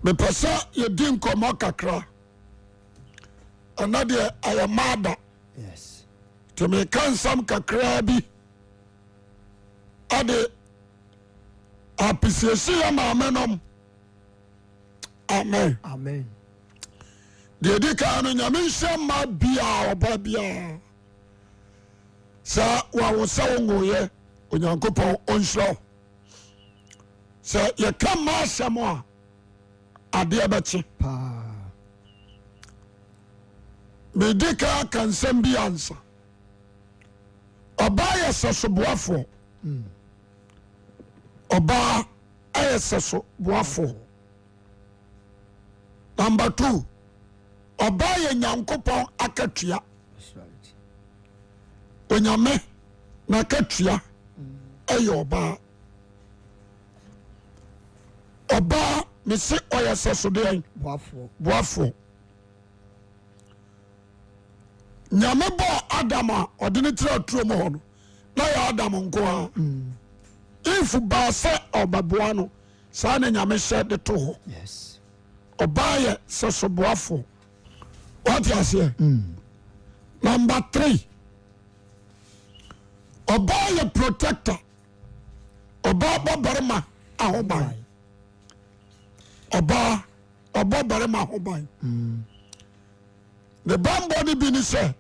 Mepɛ sɛ yɛdi nkɔmmɔ kakra. Ɛnɛ deɛ ɛyɛ maada. Nti meka nsɛm kakraa bi ɛde apisiesie yɛ maame nom. Amen. Amen. Deɛ ɛdi kan no nyame nhyɛ mma biaa ɔba biaa sɛ wawo sɛ wo nwoyɛ Onyankopɔn ɔnhyira wo. Sɛ yɛka mma asɛm a adeɛ bɛkye. Paa. Medi kan aka nsɛm bi ansa. Ɔbaa yɛ sɛsoboafoɔ. Ɔbaa yɛ sɛsoboafoɔ. Number two, ɔbaa yɛ Nyankopɔn akatua. Onyame n'akatua ɛyɛ ɔbaa. Ɔbaa mese ɔyɛ sɛsodeɛn? Boafoɔ. Nyame bɔɔ Adam a ɔde ne tena turo mu hɔ no na yɛ Adam nko ara. Mm. Eve baa sɛ ɔbɛboa no saa na Nyame hyɛ de to hɔ. Ɔbaa yɛ sɛsoboafoɔ. Wate aseɛ? Mm. Number three, ɔbaa yɛ protector. Ɔbaa bɔ barima ahoban. Ɔbaa ɔbɔ barima ho ban. Mm. Ne banbɔ no bi ne sɛ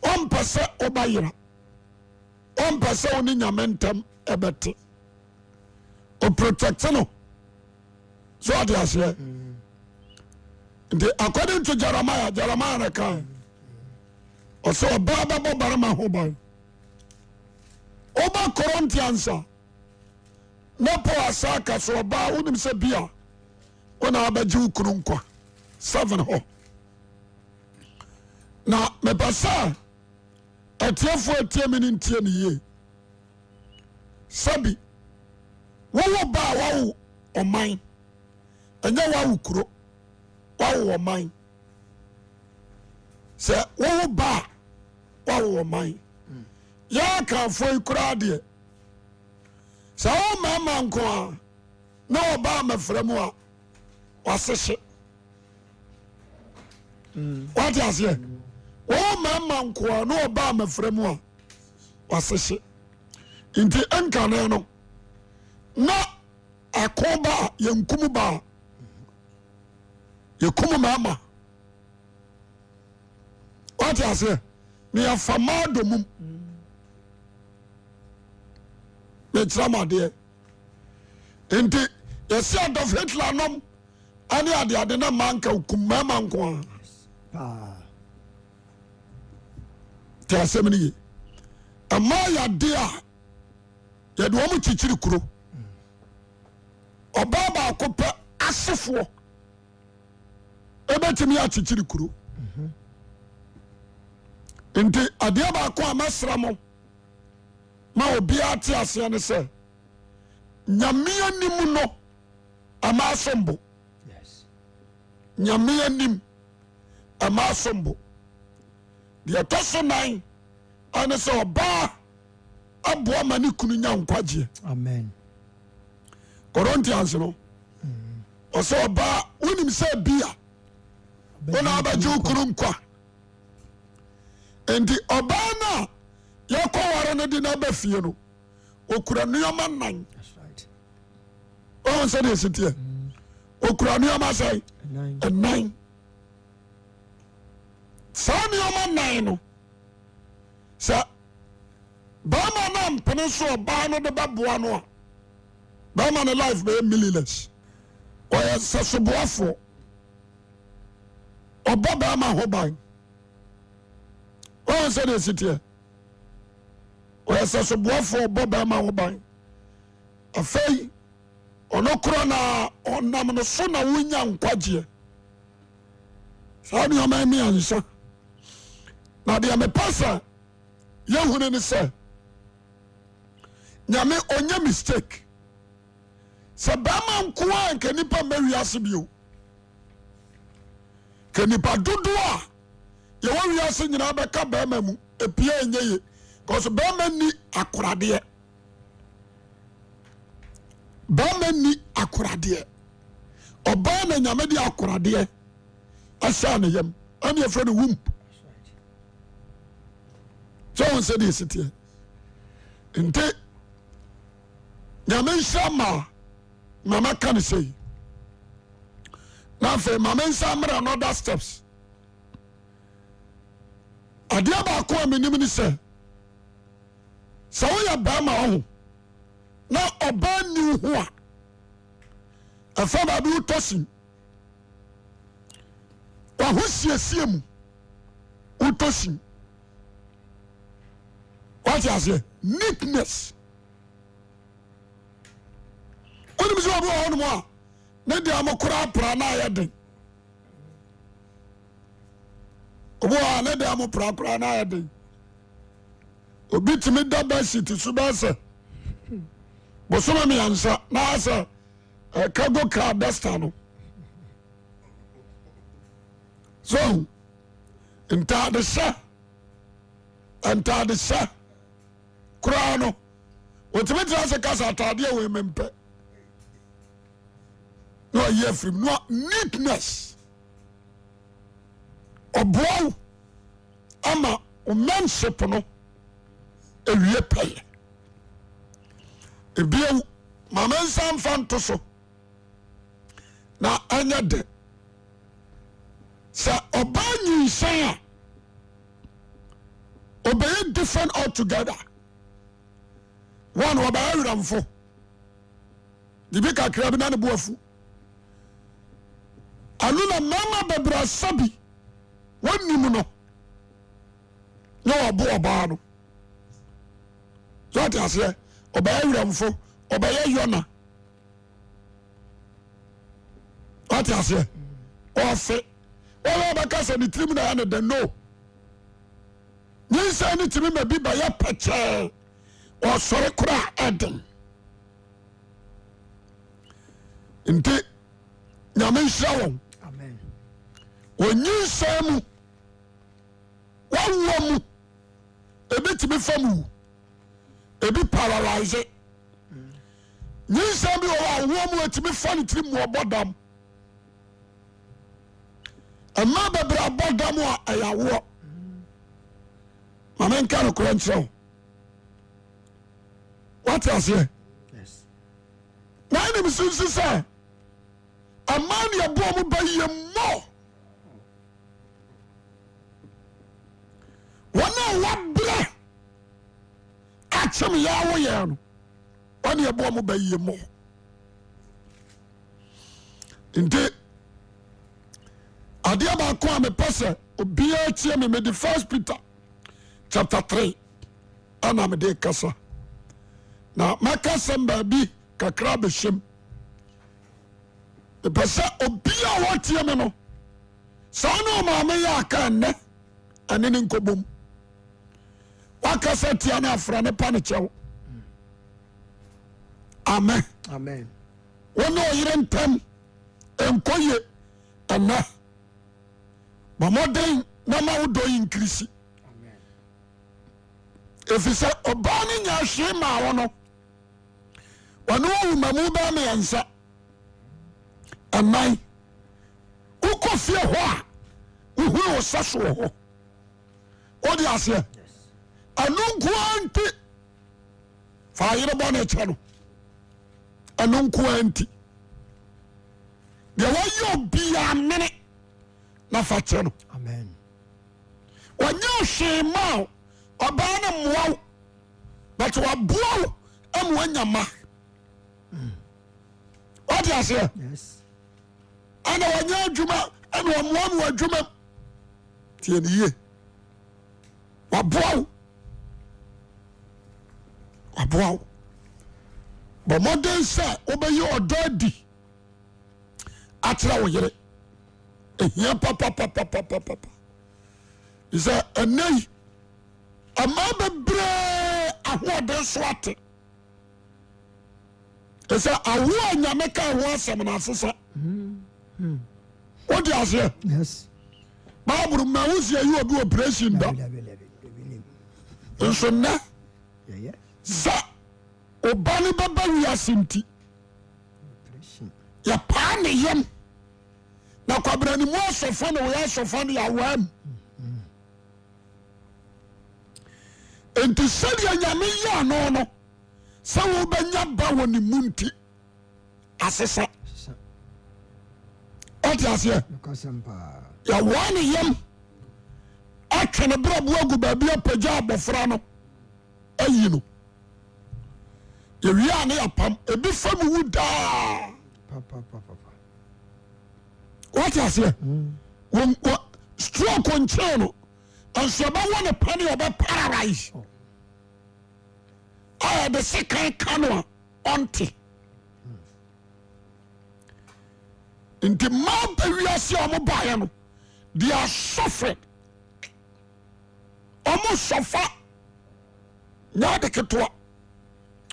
ɔmpɛ sɛ ɔba yera, ɔmpɛ sɛ ɔne nyame ntam ɛbɛte. Ɔprotect no. So ɔde aseɛ. Mm. Nti according to Jeremiah, Jeremiah na kan. Ɔsɛ ɔbaa bɛbɔ barima ho ban. Woba Corinthians a na Paul asa aka so ɔbaa wonim sɛ bi a wona abɛgye wo kunu nkwa seven hɔ na mepɛ sɛ atiefoɔ atie me no ntie ne yie sɛbi wowo ba a wawo ɔman ɛnyɛ wawo kuro wawo ɔman sɛ wowo ba a wawo ɔman yɛ akanfoɔ yi koraa deɛ sɛ wo mmarima nko a na ɔbaa mmɛfra mu a wasehye mm. wate aseɛ wo mmarima nko a na ɔbaa mmɛfra mu a wasehye nti nkane no na ako ba a yɛnkum ba a yɛkum mmarima wate aseɛ na yɛfa maa domum mekyerɛ mo adeɛ nti yɛsi Adolf Hitler nom ɛne adeade na mmaa nka okum mmarima nko a te asɛm no ye mmaa yɛ adeɛ a yɛde wɔn kyikyiri kuro ɔbaa baako pɛ asefoɔ ɛbɛtumi akyekyere kuro nti adeɛ baako a mɛsrɛ mo ma obiara te aseɛ ne sɛ nyame anim no ɛma asombo nyame anim ɛma asombo deɛ ɛtɔ so nan ɛne sɛ ɔbaa aboa ma ne kunu nya nkwagyeɛ amen Corinthians no ɔsɛ ɔbaa wonim sɛ bia wona abɛgye wo kunu nkwa nti ɔbaa no a yɛkɔ ware no de no aba fie no ɔkura nneɛma nan ɔhu sɛ deɛ ɛsi teɛ ɔkura nneɛma sɛ ɛnan saa nneɛma nan no sɛ bɛrima no ampene so ɔbaa no de bɛboa no a bɛrima no life bɛyɛ meaningless ɔyɛ nsɛsoboafoɔ ɔbɔ bɛrima ho ban wɔn sɛ deɛ ɛsi teɛ ɔyɛ sɛsoboafoɔ ɔbɔ bɛrima ho ban afei ɔno korɔ na ɔnam no so na wonya nkwagyeɛ saa nneɛma mmiɛnsa na deɛ mepɛ sɛ yɛhunu ne sɛ nyame ɔnyɛ mistake sɛ bɛrima nko a nka nipa mma wiase bio ka nipa dodoɔ a yɛwɔ wiase nyinaa bɛka bɛrima mu epia ɛnyɛ ye kɔsɛ bɛrima ni akoradeɛ bɛrima ni akoradeɛ. Ɔbaa na Nyame de akoradeɛ ahyɛ ne yam ɛne ɛfrɛ no womb. Sɛ wɔn sɛ deɛ ɛsi teɛ nti Nyame nhyira maa na maka no sei na afei ma me nsa mmerɛ another steps. Adeɛ baako a menim ne sɛ sɛ woyɛ bɛrima ɔho na ɔbaa nni wo ho a ɛfa baabi wotɔ sin waho siesie mu wotɔ sin wate aseɛ neatness wonim sɛ obi wɔ hɔnom a ne deɛ mo koraa pra na ayɛ den obi wɔ hɔ a ne deɛ mo pra koraa na ayɛ den obi tumi da bɛsit so bɛyɛ sɛ bosome mmiɛnsa na ayɛ sɛ cargo car duster no so ntaadehyɛ ntaadehyɛ koraa no wɔtumi tena ase kasa ataadeɛ wei mempɛ na ɔyi afiri mu na neatness ɔboa wo ama wo menship no ewie pɛyɛ ebiewu maame nsa nfa nto so na ɛnyɛ dɛ sɛ ɔbaa nyinsɛn a ɔbɛyɛ different altogether one ɔbɛyɛ werɛmfo biribi kakra bi na ne bo afu ɛno na mmarima bebree asa bi wɔnim no na ɔbo ɔbaa no sɛ ɔte aseɛ ɔbɛyɛ werɛmfo ɔbɛyɛ yɔna ɔte aseɛ ɔfe ɔyɛ ɔbɛka sɛ ne tirim na ɛyɛ ne dɛ no nyinsɛn ne tumi ma bi bɛyɛ pɛkyɛɛ ɔsɔre koraa ɛden nti nyame nhyira wɔn wɔnyinsɛn mu wawoɔ mu ebi tumi fa mu ebi paralyze nyinsɛn bi wɔ hɔ a woɔ mu etumi fa ne tiri mu ɔbɔ dam mmaa bebree abɔ dam a ɛyɛ awoɔ maame nka no korɛ nkyerɛ wo wate aseɛ na ɛnim sinsi sɛ ɛmaa ne ɛbɔ ɔmo ba yie mmɔ wɔn a wɔabrɛ akyem yɛ awo yɛn no wɔn ɛbɔ ɔmo ba yie mmɔ nti adeɛ baako a mepɛ sɛ obiara tie me mede First Peter chapter 3 ɛna mede kasa na mɛka sɛm baabi kakra bɛhyɛm mepɛ sɛ obiara a wɔtie me no saa ne ɔmaame yɛ aka ɛnnɛ ɛne ne nkɔbom wakasa tia no afra ne pa ne kyɛw amen amen wo ne ɔyere ntam nkɔ ye ɛnɛ bɔ mmɔden na ma wo dɔ yi nkirisi ɛfiri sɛ ɔbaa no nya hwee maa wo no ɔne wawu mamu bɛɛ mmiɛnsa ɛnan wokɔ fie hɔ a wohunu wo sɛ so wɔ hɔ wode aseɛ ɛno nkoa nti fa yere bɔ ne kyɛ no ɛno nkoa nti deɛ wɔyɛ obiara mene na fa kyɛ no ɔnyɛ hwee ma wo ɔbaa no mmoa wo but waboa wo ama wanya ma wate aseɛ ɛna wɔnyɛ adwuma ɛna ɔmmoa no wɔ adwuma mu tie ne yie waboa wo waboa wo bɔ mmɔden sɛ wobɛyɛ ɔdɔ adi akyerɛ wo yere ehia papapapapapa sɛ ɛnɛ yi mmaa bebree ahoɔden so ate ɛsɛ awo a nyame ka ho asɛm no asesa wode aseɛ bible ma wo si ayi obi operation da nso nnɛ sɛ ɔba no bɛba wiase nti yɛpaa ne yam. Na kwabena ne mu asɔfo ne wɔyɛ asɔfo ne yɛawaa mu. Nti sɛdeɛ Nyame yɛ ano no sɛ wobɛnya ba wɔ ne mu nti asesa. Ɔte aseɛ? Yɛwaa ne yam atwe ne brɛbo agu baabi apagya abɔfra no ayi no. Yɛwie a ne yɛapam ebi fa mu wu daa. Wɔte aseɛ? Hmm. Stroke nkyɛn no nso ɛbɛwɔ ne pɛ ne ɔbɛ paralyze oh. a yɛde sekan ka no a ɔnte. Nti mmaa bɛ wiase a wɔn baeɛ no they are suffering. Wɔn sɔfa nyɛ ade ketewa.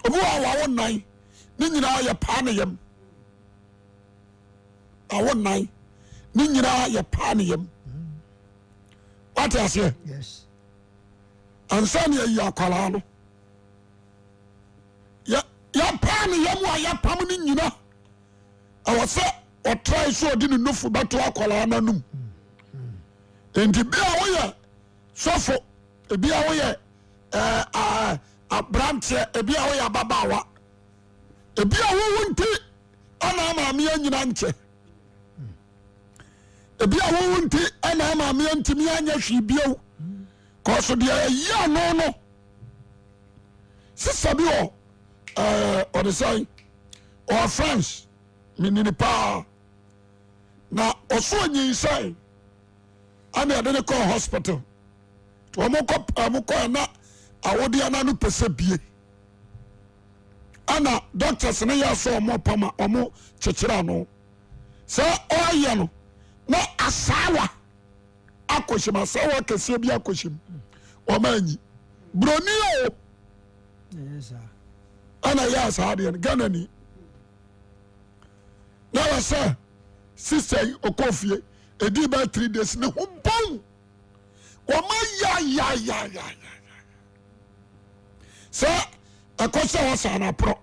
Obi wɔ a wawo nan ne nyinaa yɛ paa ne yam. Awo nan ne nyinaa yɛ paa ne yam. Wate aseɛ? Ansa ne ayi akwaraa no yɛpaa ne yam a yɛpam no nyina ɛwɔ sɛ ɔtrae sɛ ɔde ne nufu bɛto akwaraa no anum. Nti bi a woyɛ sɔfo, ebi a woyɛ ɛɛ aberanteɛ, ebi a woyɛ ababaawa, ebi a wowo nti ɛna amaame anyina nkyɛ, ebi a wowo nti ɛna amaame antumi anyɛ hwee bio, kɔso deɛ ɛyɛ ano no sisa bi wɔ ɛɛ ɔde sɛn ɔwɔ France menini paa na ɔso onyinsɛn ɛna yɛde no kɔɔ hospital wɔn kɔ wɔn kɔ ɛna awodeɛ no ano pɛ sɛ bie ɛna doctors no yɛ sɛ wɔn pam a wɔn kyekyere ano sɛ ɔyɛ no na asaawa akɔhyɛ mu asaawa kɛseɛ bi akɔhyɛ mu wɔn anyi broni o ɛna yɛ asaa deɛ no Ghana ni na wɔ sɛ sista yi ɔkɔ fie ɛdii bɛyɛ 3 days ne ho bɔn wɔma yayayayaya sɛ ɛkɔ sɛ wɔsa no aporɔ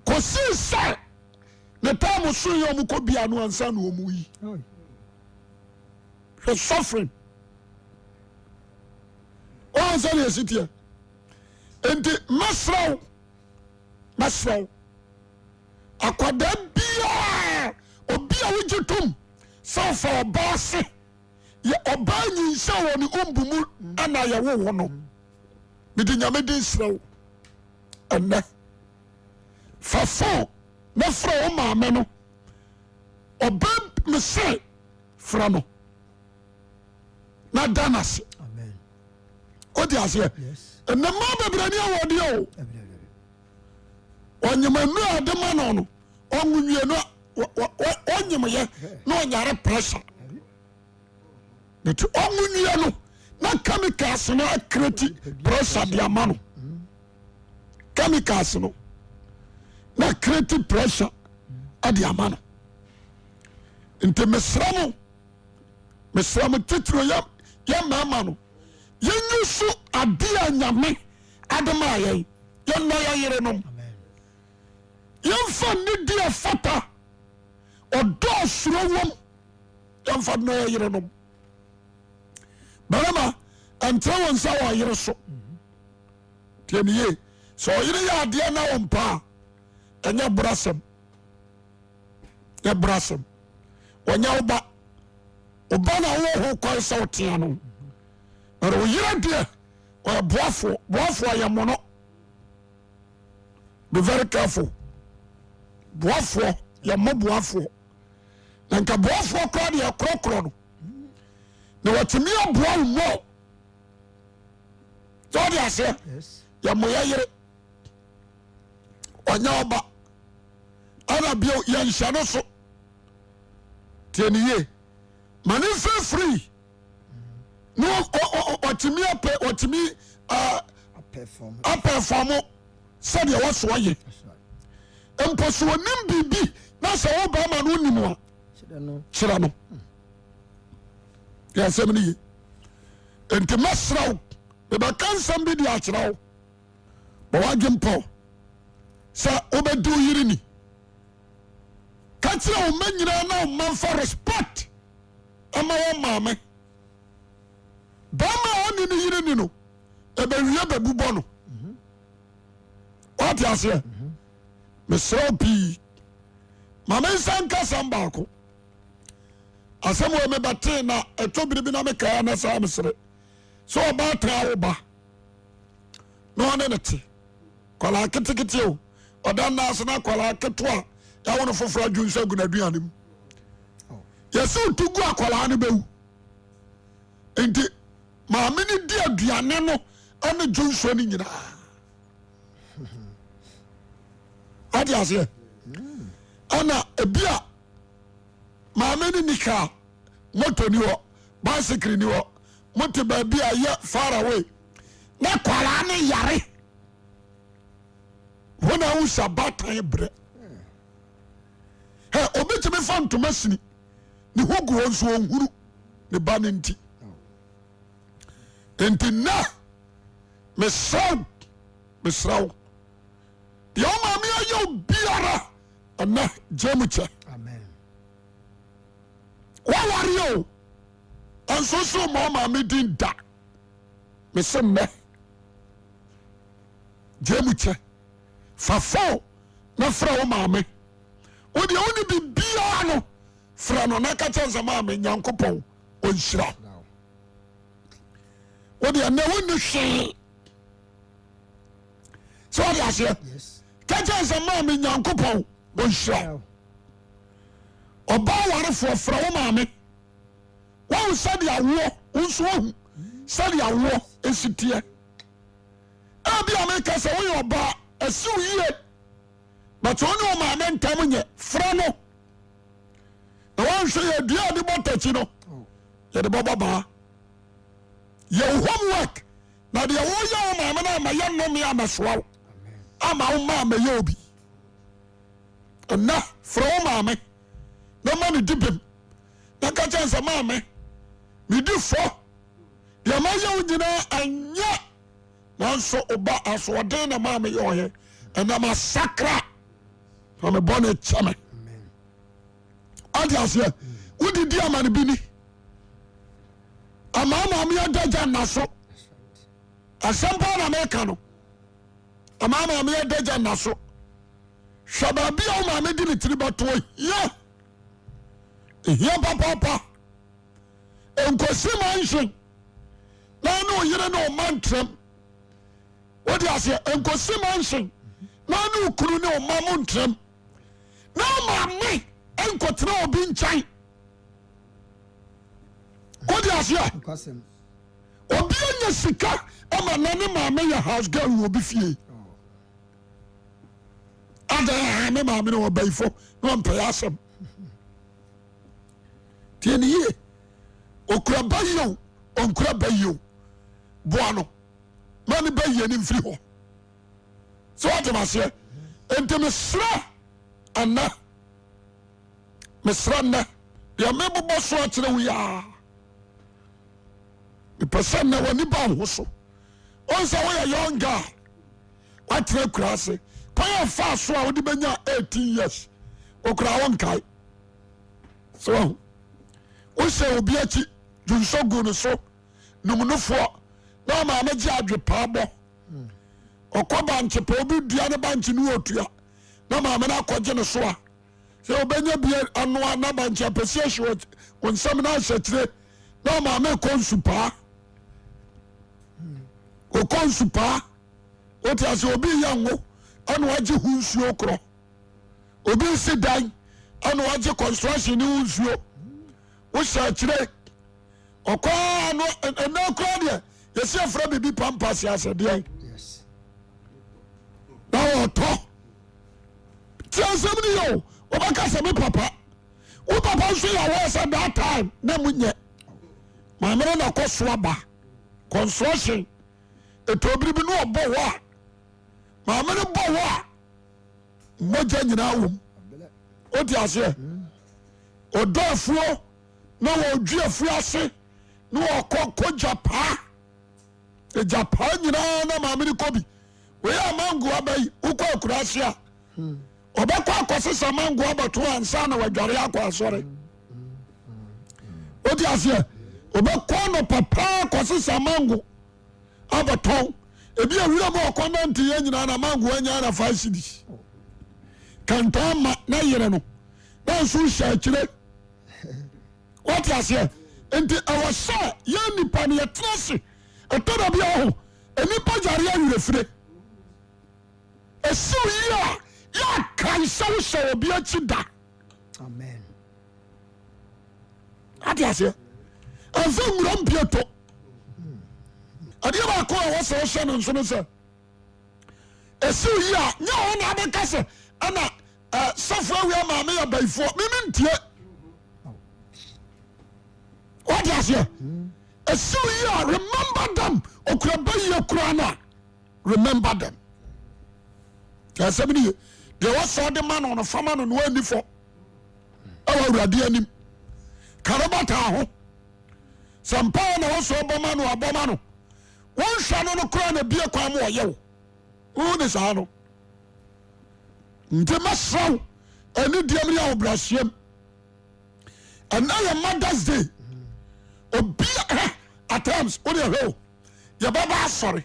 kɔsii sɛ ne time so yɛ ɔmo kɔ bia no ansa na ɔmo yi hwɛ suffering wɔn sɛ deɛ ɛsi teɛ nti mɛsrɛ wo mɛsrɛ wo Akwadaa biara obi a wogye tom sɛ ɔfa ɔbaa ase yɛ ɔbaa nyinsɛn wɔ ne umbu mu ɛna yɛwo wo no mede nyame din srɛ wo ɛnɛ fa fon na frɛ wo maame no ɔbaa mese frɛ no na da no ase wode aseɛ ɛnɛ mmaa bebree ne awɔdeɛ o ɔnyem anu a ɔde ma no no ɔnwo wie no ɔnyem yɛ na ɔnyare pressure nti ɔnwo wie no na chemicals no akreti pressure de ama no chemicals no na kreti pressure de ama no nti mesrɛ mo mesrɛ mo titiri yɛ yɛ mmarima no yɛnyi so adeɛ a nyame ade maa yɛn yɛnnɔ yɛn yerenom yɛmfa nidi a fata ɔdɔ a suro wom yɛmfa nnɔ yɛn yerenom barima ɛntere wo nsa wɔ ɔyere so tie ne yie sɛ ɔyere yɛ adeɛ na wo mpa a ɛnyɛ borasɛm nyɛ borasɛm ɔnyɛ wo ba wo ba na wowɔ ho kwan sɛ wotea no na wo yere deɛ ɔyɛ boafoɔ boafoɔ yɛ mono be very careful boafoɔ yɛ mo boafoɔ na nka boafoɔ koraa deɛ ɛkorɔkorɔ no na watumi aboa wo mɔ sɛ ɔde aseɛ yɛ mo yɛ yere ɔnyɛ ɔba ɛna bio yɛnhyɛ no so tie ne yie ma ne mfiri free na ɔtumi apɛ ɔtumi apɛfɔmo sɛdeɛ wɔsoɔ yɛ mpo so onim biribi na sɛ wo bɛrima no onim a kyerɛ no yɛ asɛm no ye nti mɛsrɛ wo mebɛka nsɛm bi de akyerɛ wo ma woadwe mpɔ sɛ wobɛdi wo yere ni ka kyerɛ wo mma nyinaa na wo mma mfa respect ama wɔn maame. Bɛrima a ɔne ne yere ni no, ɛbɛwie bɛbubɔ no. Wate aseɛ? Mesrɛ wo pii. Ma me nsa nka asɛm baako. Asɛm wɔ mebɛtee na ɛtɔ biribi na mekae na saa mesere. Sɛ ɔbaatan awo ba na ɔne ne te. Akwadaa ketekete o, ɔda nna ase na akwadaa ketewa yɛawo no foforɔ adwo nsa gu n'aduane mu. Yɛsɛ otu gu akwadaa no bɛwu. Nti maame no di aduane no ɛne dwo nsuo no nyinaa. Wate aseɛ? Ɛna ebi a maame no ni kaa, moto ni hɔ, bicycle ni hɔ, mote baabi a yɛ far away. Na kwaraa no yare. Hɔ na ahu sɛ abaatan brɛ. Ɛ obi tumi fa ntoma sini ne ho gu hɔ nso ɔnhunu ne ba no nti. Nti nnɛ mesrɛ wo, mesrɛ wo, deɛ wo maame ayɛ wo biara ɛnɛ gye mu kyɛ. Waware o, nso so ma wo maame din da. Mese nnɛ gye mu kyɛ. Fa fon na frɛ wo maame. Wo deɛ wo ne biribiara no frɛ no na ka kyerɛ sɛ maame Nyankopɔn ɔnhyira wo. Wo deɛ nnɛ wonni hwee. Sɛ wɔde aseɛ ka kyerɛ sɛ maame Nyankopɔn ɔnhyira wo. Ɔbaa warefoɔ frɛ wo maame. Wahu sɛdeɛ awoɔ wo nso wahu sɛdeɛ awoɔ esi teɛ. Ebi a meka sɛ woyɛ ɔbaa asiw yie but wo ne wo maame ntam nyɛ frɛ no na wanhwɛ yɛ dua a yɛde bɔ takyi no yɛde bɔbɔ baa. Yɛ wo homework na deɛ woyɛ wo maame no ama yɛ nnome amɛsoa wo ama wo ma amɛyɛ obi. Ɛnɛ frɛ wo maame na ma ne di bem na ka kyɛn sɛ maame medi fɔ deɛ mayɛ wo nyinaa anyɛ nanso ɔba asoɔden na maame yɛ ɔyɛ ɛnam asakra na me bɔne kyɛ me. Ɔde aseɛ wodidi ama no bi ni ama maame adagya nna so asɛm paa na meka no ama maame adagya nna so hwɛ baabi a wo maame de ne tiri bɛto hia hia papaapa nkosi mansion na ne oyere ne ɔma ntram wode aseɛ nkosi mansion na ne okunu ne ɔma mo ntram na ɔmaame nkɔtena obi nkyɛn wode aseɛ obi anya sika ama na ne maame yɛ house girl wɔ obi fie adan a ne maame no ɔbayifo na ɔmpɛyɛ asɛm tie ne yie okura ba yie o ɔnkura ba yie o boa no ma ne ba yie no mfiri hɔ sɛ wate maseɛ nti mesrɛ ɛnɛ mesrɛ nnɛ deɛ mebobɔ so akyerɛ wo yaa mepɛ sɛ nnɛ w'ani ba wo ho so ɔn sɛ woyɛ young girl woatena kura ase kwan a fa so a wode bɛnya 18 years okura wo nkae sɛ wahu wohyɛ obi akyi dwonsɔ gu no so numnofoɔ na ɔmaame gye adwe paa bɔ ɔkɔ bankye pɛ obi dua ne bankye ne ɔtua na maame no akɔgye no so a sɛ ɔbɛnya bi anoa na bankye apɛsi ahye wɔ nsam na ahyɛ kyire na maame kɔ nsu paa ɔkɔ nsu paa wote ase obi yɛ ngo ɛna wagye ho nsuo korɔ obi si dan ɛna wagye construction ne ho nsuo wohyɛ akyire ɔkɔ ano ɛnɛ kora deɛ yɛsi afra biribi pampas asɛ deɛ na wɔtɔ tí asɛm no yɛ o wɔbɛka sɛ me papa wo papa nso yɛ awɔ sɛ that time na mu nyɛ maame no na kɔ so aba construction ɛtɔ biribi no ɔbɔ hɔ a maame no bɔ hɔ a mogya nyinaa wom wote aseɛ ɔdɔ afuo na wɔdwi afuo ase na wɔkɔ kɔ gyapaa gyapaa nyinaa na maame no kɔ bi wei a mango aba yi wokɔ akura ase a. Ɔbɛkɔ akɔsesa mango abɛto ansa na wadware akɔ asɔre. Wote aseɛ? Ɔbɛkɔ anɔpa paa akɔsesa mango abɛtɔn. Ebi awura mu ɔkɔ nante yɛ nyinaa na mango anya na 5 cedis. Kɛntɛn ma na yere no na nso hyɛ akyire. Wote aseɛ? Nti ɛwɔ sɛ yɛn nipa no yɛtena ase. Ɛtɔ da bi a ɔho nnipa yare awerɛfire. Esiw yie a yɛakae sɛ wohyɛ obi akyi da. Amen. Ate aseɛ? Ɛmfa nwura mpie to. Adeɛ baako a ɛwɔ sɛ wohyɛ no nso no sɛ esiw yie a nyɛ hɔ na abɛka sɛ ɛna sɔfo awia maame yɛ bayifoɔ mimi ntie. Wate aseɛ? Esiw yie a remember them okura bayie koraa no a. Remember them. Asɛm no ye. Deɛ wɔsɔ de ma no no fa ma no na wanni fɔ ɛwɔ Awurade anim. Ka no bataa ho. Sɛ mpaeɛ na wɔsɔ bɔ ma no abɔ ma no. Wonhwɛ no no koraa na bie kwan ma ɔyɛ wo. Wohu ne saa no. Nti mɛsrɛ wo ɛne deɛm ne ahobrɛaseɛm. Ɛnɛ yɛ Mother's Day. Obi at times wode ɛhwɛ o. Yɛbɛba asɔre.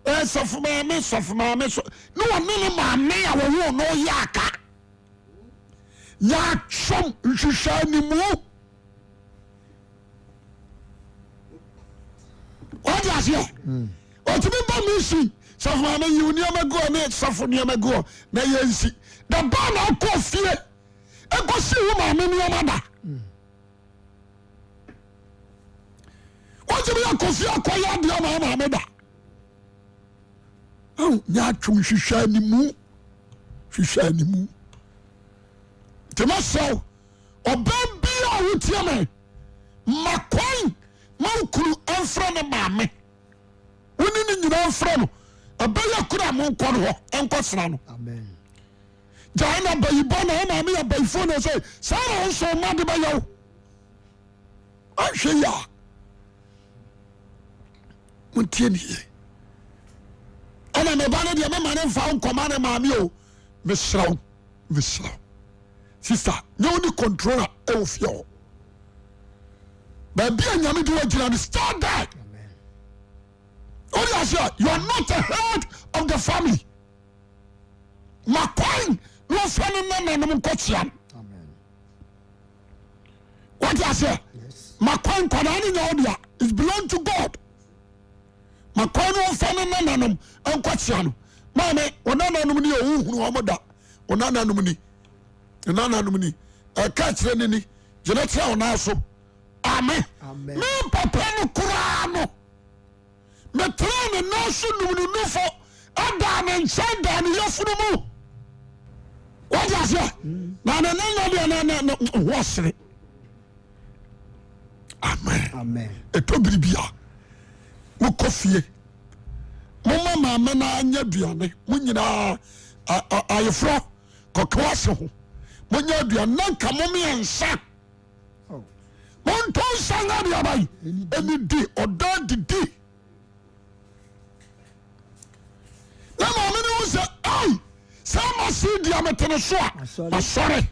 Ɛɛ sɔfo maame sɔfo maame sɔ ne ɔne ne maame a wɔwoo no yɛ aka. Nyaatwom nhwehwɛ animu. Wate aseɛ? Ɔtumi ba mission sɔfo maame yiw nneɛma gu hɔ ne sɔfo nneɛma gu hɔ na yɛnsi. Da bɛn na akɔ fie ɛkɔsi wo maame nneɛma da? Wotumi akɔ fie akɔyɛ adeɛ ma maame da. Nyaatwom hwehwɛ animu hwehwɛ animu. Nti mɛsrɛ wo ɔbaa bi a wotie me ma kwan ma wo kunu mfrɛ ne maame wo ne ne nyinaa mfrɛ no ɛbɛyɛ koro a monkɔ no hɔ nkɔsra no. Gyae na bayibɔ na wo maame yɛ bayifoɔ na sɛ saa na wo nso mma de bɛyɛ wo. Anhwɛ yi a montie ne yie. Ɛna me ba no deɛ mema ne mfa wo nkɔma ne maame o. Mesrɛ wo, mesrɛ wo. Sister, nyɛ wo ne controller ɛwɔ fie hɔ. Baabi a Nyame de wagyina no, stay there. Wode aseɛ, you are not the head of the family. Ma kwan na ɔfa ne nananom nkɔkyea no. Wate aseɛ? Ma kwan nkwadaa no nya wo dea. It belong to God. Ma kwan na ɔfa ne nananom nkɔkyea no. Maame, wo nananom ni o, wohunu wɔn da. Wo nananom ni. Wo nananom ni. Ɛka kyerɛ ne ni. Gyina kyerɛ wo nan so. Amen. Me papa no koraa no. Metenaa ne nan so num no nufo, daa ne nkyɛn daa ne yafunu mu. Wọ́n aseɛ na ne ne nna deɛ na na ho ɔsere. Amen. Ɛtɔ biribi a mokɔ fie moma maame no anyɛ aduane mo nyinaa ayeforɔ kɔkɔ ase ho monyɛ aduane na nka mo mmiɛnsa. Monto nsa nyɛ deɛ aban ɛnidi ɔdɔ didi na maame no hu sɛ ei sɛ ma se deɛ mete no so a masɔre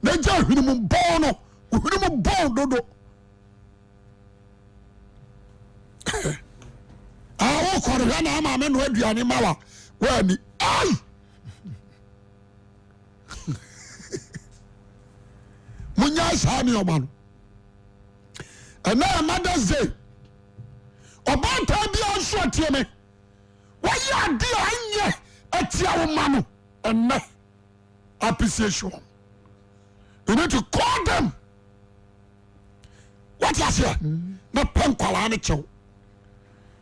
na gya hwene mu bɔn no hwene mu bɔn dodo a wokɔrehwɛ na ama me no aduane ma wa woani ei monyae saa nneɛma no ɛnɛ yɛ mothers day ɔbaatan biara nso atie me wɔyɛ ade a ɛnyɛ atia wo ma no ɛnɛ appreciation you need to call them wate aseɛ na pɛ nkwalaa no kyɛw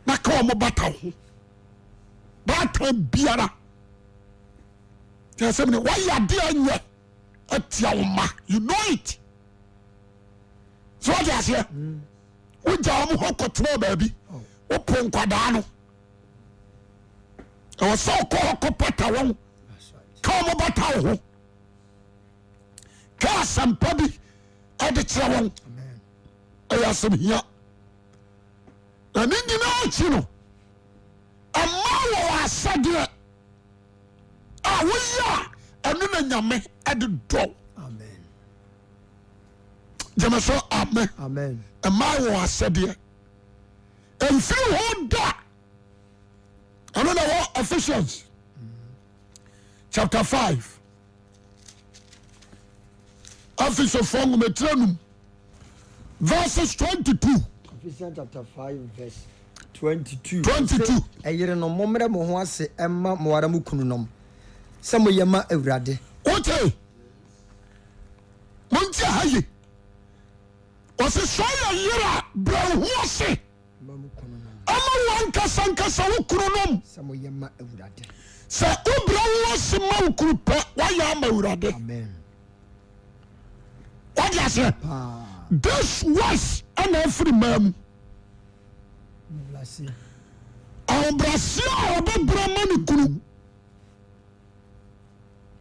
na ka wɔn bata ho baatan biara Tí asɛm ni wayɛ adeɛ a nyɛ atia wo ma you know it. So wate aseɛ wogya wɔn hɔ kɔtena baabi wopo nkwadaa no ɛwɔ sɛ ɔkɔ hɔ kɔpata wɔn ka wɔn bata wo ho ka asɛmpa bi ɛde kyerɛ wɔn ɛyɛ asɛm hia na ne nyinaa akyi no ɛma wɔ asɛdeɛ. a woyɛ a Ɛno na Nyame de dɔ wo. Gyeme so amen. Mmaa wɔ asɛdeɛ. Ɛmfiri hɔ da. Ɛno na wɔ Ephesians chapter 5. Efesofoɔ nwoma tire num verses 22. Ephesians chapter 5 verse 22. 22. Ɛyerenom, mommrɛ mo ho ase mma mo ara mo kununom, sɛ moyɛ ma Awurade. Wote? Montie ha ye. Ɔse sɛ ɔyɛ yere a, brɛ wo ho ase ama wo ankasa ankasa wo kununom. Sɛ moyɛ ma Awurade. Sɛ wobrɛ wo ase ma wo kunu pɛ, woayɛ ama Awurade. Amen. Wode aseɛ? This was ɛna afiri mmaa mu. Ahobrɛaseɛ a ɔbɛbrɛ ma ne kunu.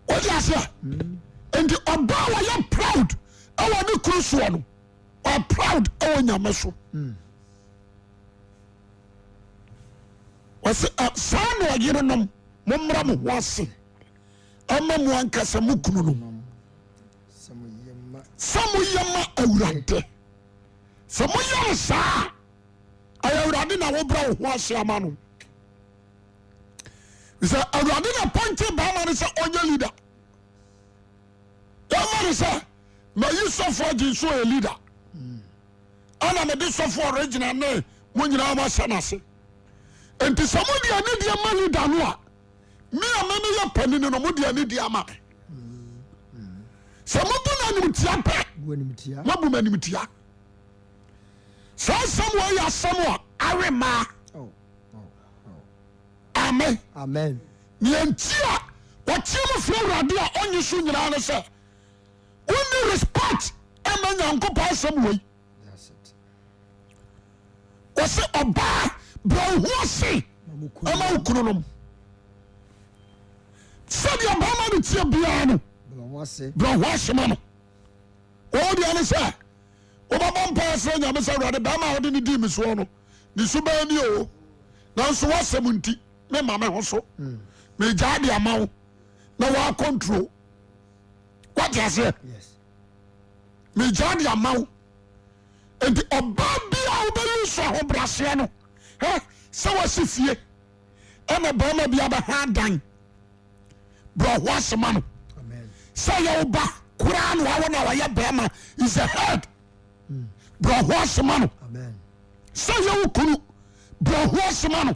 Wode aseɛ? Nti ɔbaa wɔyɛ proud ɛwɔ ne kunu soɔ no, ɔyɛ proud ɛwɔ Nyame so. Wɔsi saa na ɔyerenom mommra mo ho ase ama mo ankasa mo kunu no sɛ moyɛ ma Awurade. Sɛ moyɛ no saa a, ɛyɛ Awurade na wobrɛ wo ho ase ama no. Sɛ Awurade na pɔnkye bɛrima no sɛ ɔnyɛ leader. Yɛma no sɛ mayi sɔfo agye nso ɔyɛ leader. Ɛna mede sɔfo original ne mo nyinaa mo ahyɛ n'ase. Nti sɛ mode anidie ma leader no a, me a me meyɛ panini no mode anidie ama me. Sɛ mobu no animtia pɛ, moabu me animtia. Saa asɛm wɔ yɛ asɛm a awe mmaa. Oh, Amen. Amen. Nea nti a wɔteɛ mu frɛ Awurade a ɔnye so nyinaa ne sɛ wonni respect ɛma Nyankopɔn asɛm wei. Wɔse ɔbaa brɛ wo ho ase ma wo kununom. Sɛdeɛ bɛrima no teɛ biara no, brɛ wo ho ase ma no. Wɔn deɛ ne sɛ wobɛbɔ mpaeɛ srɛ Nyame sɛ Awurade bɛrima a wode no dii me soɔ no ne suban ni o, nanso w'asɛm nti mema me ho so, megyaa de ama wo na woakɔntro. Wate aseɛ? Megyaa de ama wo. Nti ɔbaa bi a wobɛyi nso ahobraseɛ no hɛ sɛ wasi fie ɛna bɛrima bi abɛha adan brɛ ho ase ma no sɛ yɛ wo ba koraa na wawo na wayɛ bɛrima is the head brɛ ho ase ma no sɛ yɛ wo kunu brɛ ho ase ma no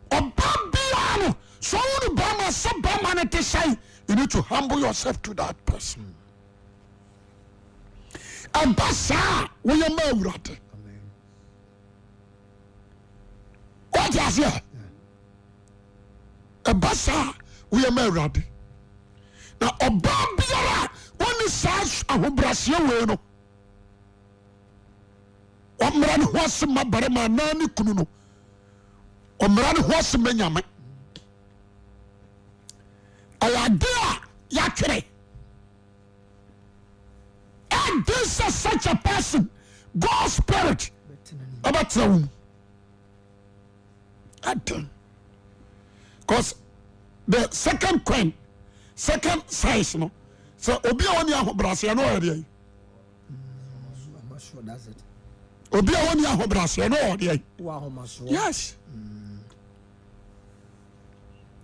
ɔbaa biara no sɛ ɔwo no bɛrima sɛ bɛrima no te sɛn you need to humble yourself to that person ɛba saa a woyɛ ma awurade wate aseɛ ɛba saa a woyɛ ma awurade na ɔbaa biara a wɔne saa ahobrɛaseɛ wei no ɔmmra ne ho ase ma barima anaa ne kunu no ɔmmra ne ho ase ma nyame ɛyɛ ade a yɛatwerɛ Ɛden sɛ such a person God spirit ɛbɛtena wo mu. Ɛden. Because the second coin, second size no, sɛ obi a ɔni ahobrɛaseɛ no ɔyɛ deɛ. Obi a ɔni ahobrɛaseɛ no ɔyɛ deɛ. Yes.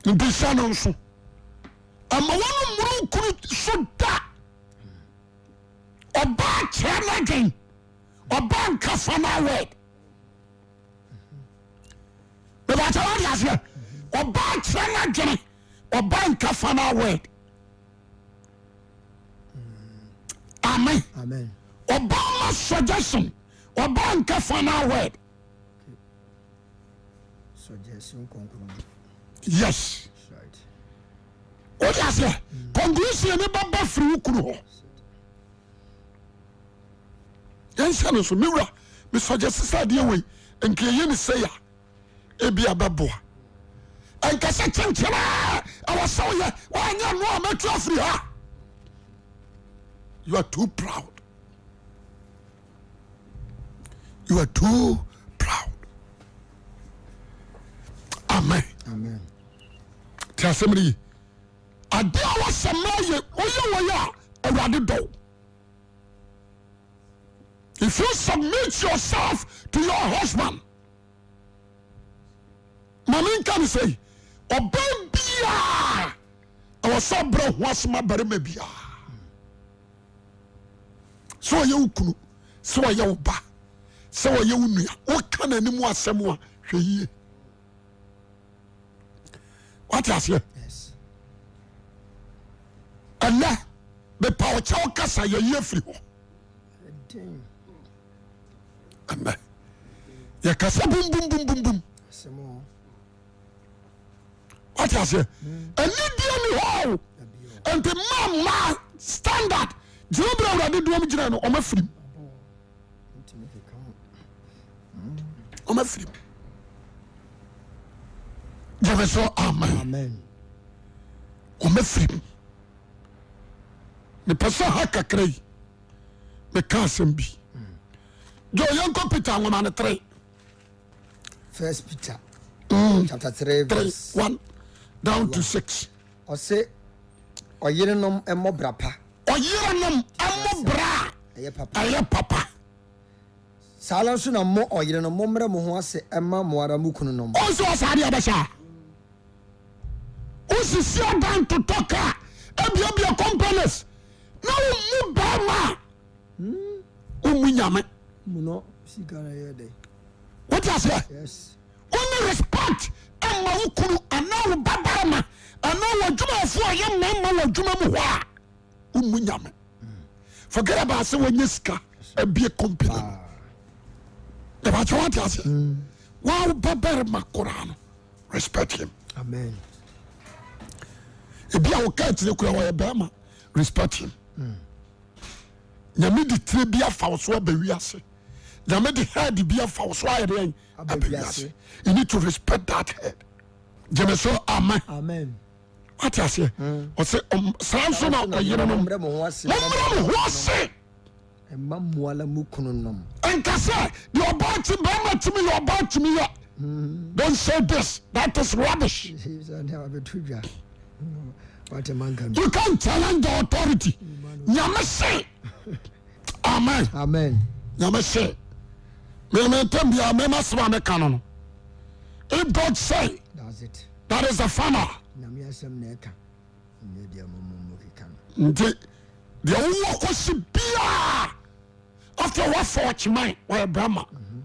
Nti hyɛ no nso. Ɛma wɔn mmoro kunu so da. Ɔbaa kyerɛ n'adwen. Ɔbaa nka final word. Bɛbɛkyɛ wade aseɛ. Ɔbaa kyerɛ n'adwene. Ɔbaa nka final word. Amen. Ɔbaa ma suggestion. Ɔbaa nka final word. Suggestion conclusion. Yes. Wode aseɛ conclusion ne bɛba firi wo kunu hɔ. Yɛnhyɛ no so me wura me suggest sɛ adeɛ wei nka yɛyɛ ne sei a ebi a bɛboa. Ɛnka sɛ kyenkyena ɛwɔ sɛ woyɛ woanyɛ no a mɛtu afiri ha. You are too proud. You are too proud. Amen. Amen. Ti asɛm no yi. Adeɛ a wɔsɛ mmaa yɛ woyɛ wɔ yɛ a Awurade dɔ wo. If you submit yourself to your husband, ma menka ne sɛ ɔbaa biaa ɛwɔ sɛ ɔbrɛ ho ase ma barima biaa sɛ ɔyɛ wo kunu sɛ ɔyɛ wo ba sɛ ɔyɛ wo nua woka n'anim asɛm a hwɛ yie wate aseɛ ɛnɛ mepa ɔkyɛw kasa yɛyi afiri hɔ ɛnɛ yɛkasa bumbumbumbumbum wate aseɛ ɛne deɛ ni hɔ o nti ma ma standard gyina berɛ awurade doɔm gyina no ɔma firim ɔma firim gyeme so amen ɔma firim mepɛ sɛ ha kakra yi meka asɛm bi jo yɛnkɔ Peter nwoma no 3 First Peter chapter 3 verse 1 down to 6. Ɔse ɔyerenom mmɔ bra pa. Ɔyerenom mmɔ bra a ɛyɛ papa. Saa ara nso na mo ɔyerenom mommrɛ mo ho ase mma mo ara mo kununom. Ɔnso ɔsaa deɛ ɔbɛhyɛ a wosisi adan totɔ kaa abiabia companies na wommu bɛrima a wommu nyame. Wote aseɛ? Wonni respect ma wo kunu anaa wo babarima anaa w'adwumayɛfoɔ a ɔyɛ mmarima wɔ adwuma mu hɔ a wommu nyame. Forget about sɛ wɔnyɛ sika abie company no. Ɛbɛkyɛ woate aseɛ? Wa wo babarima koraa no respect him. Amen. Ebi a wɔka akyire koraa wɔyɛ barima respect him. Nyame de tire bi afa wo so aba wiase. Nyame de head bi afa wo so ayɛ deɛn aba wiase. You need to respect that head. Gyeme so amen. Amen. Wate aseɛ? Ɔsɛ saa nso na ɔyerenom mommrɛ mo ho ase. Mma mo ara mo kununom. Nka sɛ deɛ ɔbaa ti bɛrima tumi yɛ ɔbaa tumi yɛ. Don't say this. That is rubbish. You can't challenge the authority. Nyame se. Amen. Amen. Nyame se. Meme ntem bia mema sema me ka no no. If God say, That's it. That is the final. Nyame asɛm na ɛka. Nyɛ deɛ mo mo keka no. Nti deɛ wowɔ kɔsi biaa after wafa ɔkyeman wɔyɛ brahma. Mm -hmm.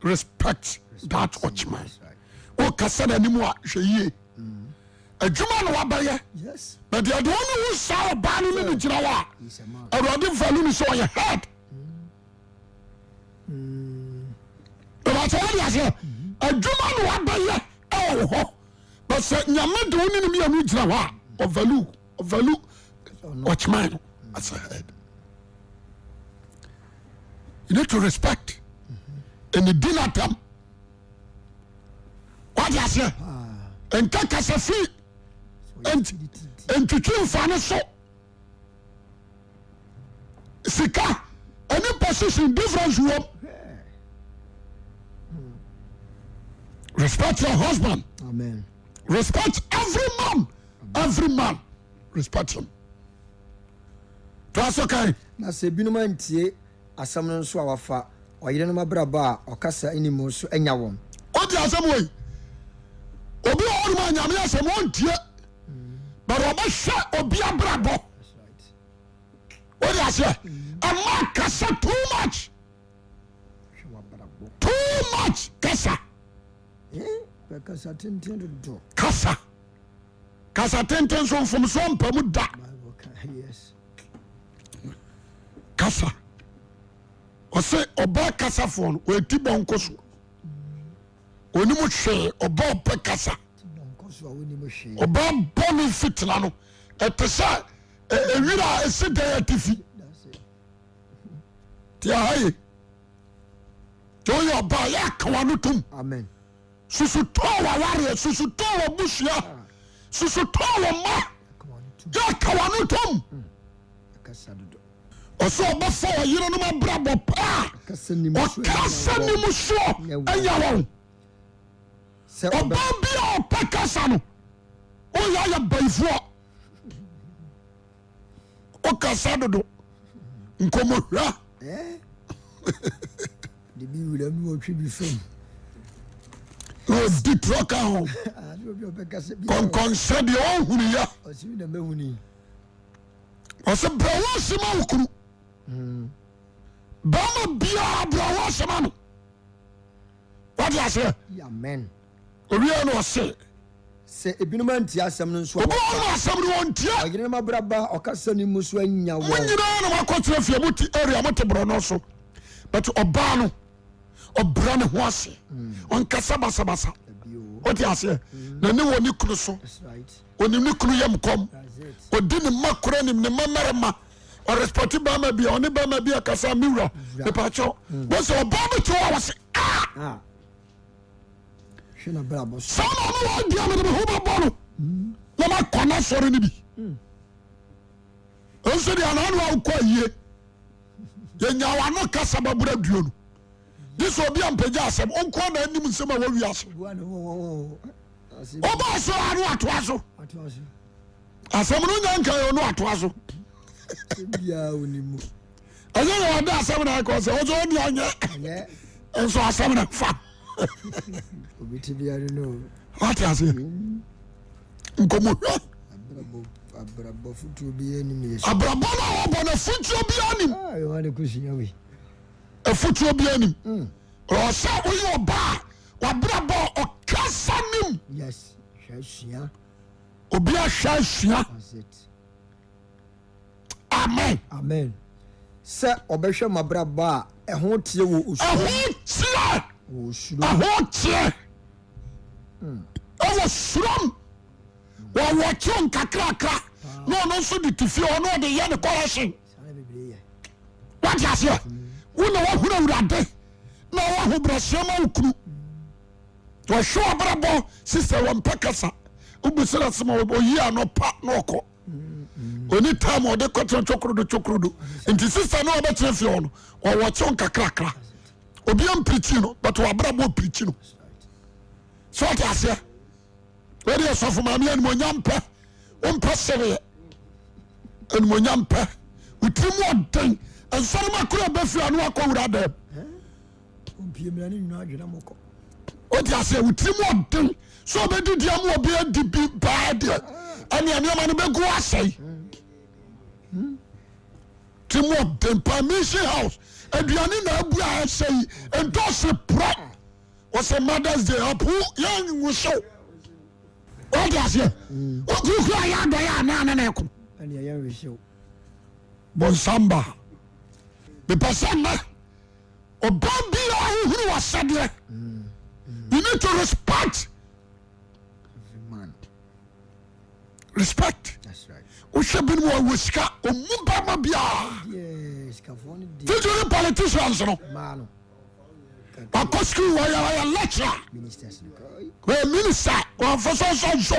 Respect that ɔkyeman. Wokasa n'anim a hwɛ yie. Adwuma na wabɛyɛ. But deɛ deɛ ɔne wo saa ɔbaa no ne ne gyina hɔ a awurade value no sɛ ɔyɛ head. Ɛbɛkyɛ wode aseɛ adwuma na wabɛyɛ ɛwɔ hɔ but sɛ nyame de wo ne ne mmienu gyina hɔ a ɔvalue ɔvalue ɔkyeman no as a head. You need to respect. Ɛne di n'atam. Wate aseɛ? Nka kasa fi ntwitwi nfa ne so. Sika ɛne position difference wom. Respect your husband. Amen. Respect every man. Every man. Respect him. Toa so kan. Na sɛ ebinom antie asɛm no nso a, wɔafa ɔyerenom abrabɔ a ɔkasa nni mu so anya wɔn. Wote asɛm wei? Obi wɔ hɔnom a Nyame asɛm ɔntie, but ɔbɛhwɛ obi abrabɔ. Wote aseɛ? Ɛma kasa too much. Too much kasa. Kasa. Kasa tenten so mfomsoɔ mpa mu da. Kasa. Ɔse ɔbaa kasafoɔ no ɔyɛ ti bɔnko so. Onim hwee ɔbaa ɔpɛ kasa. Ɔbaa bɔne fitina no ɛte sɛ ewira a ɛsi dan atifi. Ti aha ye. Tí ɔyɛ ɔbaa yɛ akawa no tom. Amen. Susu tɔɔ w'awareɛ, susu tɔɔ w'abusua, susu tɔɔ wo mma. Yɛ ka w'ano tom. Ɔsɛ ɔbɛfa ɔyerenom abrabɔ paa. Ɔkasa ni mu soɔ anya wɔn. Ɔbaa bi a ɔpɛ kasa no, woyɛ ayɛ bayifoɔ. Wokasa dodo. Nkɔmmɔhwa. Eh? De bi wura mu ɔtwe bi fam. Na ɔdi torɔ ka ho. Ah, Kɔnkɔnsɛ deɛ ɔnhunuyɛ. Ɔsɛ brɛ wo ase ma wo kunu. Bɛrima biara brɛ wo ase ma no. Wate aseɛ? Amen. Owie no ɔse. Sɛ ebinom antie asɛm no nso a, Obi wɔ hɔ nom asɛm no wɔntie. Ɔyerenom abrabɔ a ɔkasa no mu so anya Mo wɔn. nyinaa na moakɔtena fie, mote area, mote borɔno so. But ɔbaa no, ɔbrɛ ne ho ase. Ɔnkasa basabasa. Wote aseɛ? N'ani wɔ ne kunu so. Onim ne kunu yam kɔm. Odi ne mma kora nim ne mma mmarima. Ɔrespɛte bɛrima bi a ɔne bɛrima bi akasa me wura. Mepakyɛw. Bɔsɛ ɔbaa bi te hɔ a wɔse ah! Saa na ɔno wɔ deɛ mede me ho bɛbɔ no na makɔ n'asɔre no bi. Nso deɛ anaa a wokɔ ayie yɛnya w'ano kasa bɛboro aduonu gye sɛ obi ampagya asɛm ɔnko na anim nsɛm a wɔwi ase wobɔɔ so a no atoa so asɛm no nya nka yɛ ɔno atoa so ɛnyɛ yɛ ɔde asɛm na ɛkɔ sɛ ɔsɛ ɔni anyɛ nso asɛm na fa wate ase nkɔmmɔhwɛ abrabɔ no a wɔbɔ no afotuo biara nim afotuo biara nim ɔsɛ woyɛ ɔbaa wabrabɔ ɔkasa nim obi ahwɛ asua Amen. Amen. Sɛ ɔbɛhwɛ m'abrabɔ a ɛho teɛ wɔ osuro. Ɛho teɛ. Wɔ osuro. Ɛho teɛ. Ɛwɔ surom. Wɔwɔ kyew nkakrakra. Na ɔno nso de te fie ɔno ɔde yɛ ne kɔrɛhyen. Wate aseɛ? Wo na wahunu awurade na ɔwɔ ahobrɛaseɛ ma wo kunu. Wɔhwɛ w'abrabɔ sisɛ wɔmpɛ kasa. Wobisa no asɛm a ɔyi ano pa na ɔkɔ. Oni time ɔde kɔtena twokorodo twokorodo. Nti sista no ɔbɛtena fie hɔ no ɔwɔ kyew nkakrakra. Obi ampirikyi no but w'abrabɔ pirikyi no. So ɔte aseɛ? Wode ɔsɔfo maame animonyam pɛ wompɛ sereɛ animonyam pɛ wotiri mu ɔden nsɔrɔma koro ɛbɛfiri ano akɔ wura dɛm. Wote aseɛ wotiri mu ɔden sɛ ɔbɛdidi ama obi adi bi paa deɛ ɛnea nneɛma no bɛgu asɛe ti mu ɔden paa mission house aduane na abu a ɛsɛ yi ntɔsi porɔ wɔsɛ mothers day apo yɛn nwuhyew wote aseɛ wokurukuru a yɛ adɔyɛ a naa ne na ɛko bɔnsam ba mepɛ sɛ nnɛ Ɔbaa biara wohunu w'asɛdeɛ. You need to respect. Respect. Wohwɛ binom wɔ wɔ sika ɔmu bɛma biara. Titiri politicians no. Wakɔ school wɔyɛ wɔyɛ lecturer. Wɔyɛ minister wɔn fɔsɔ nsɔ nso.